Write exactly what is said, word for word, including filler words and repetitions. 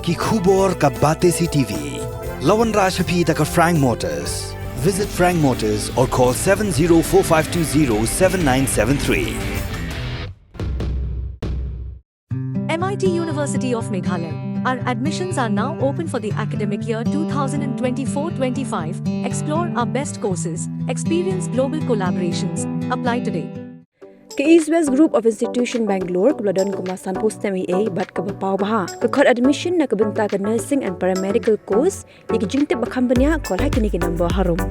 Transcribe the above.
Ki khubor ka Batesi TV. La wanrah sha phi da ka Frank Motors. Visit Frank Motors or call seven zero four five two zero seven nine seven three. M I T University of Meghalaya. Our admissions are now open for the academic year two thousand twenty-four twenty-five. Explore our best courses, experience global collaborations. Apply today. Ka East West Group of Institution Bangalore kaba la don kumba sanphew snem eiei bad kaba paw bha ka khot admission na ka bynta ka nursing and paramedical course. Ïa ki jingtip ba kham bniah, call ha kine ki number harum.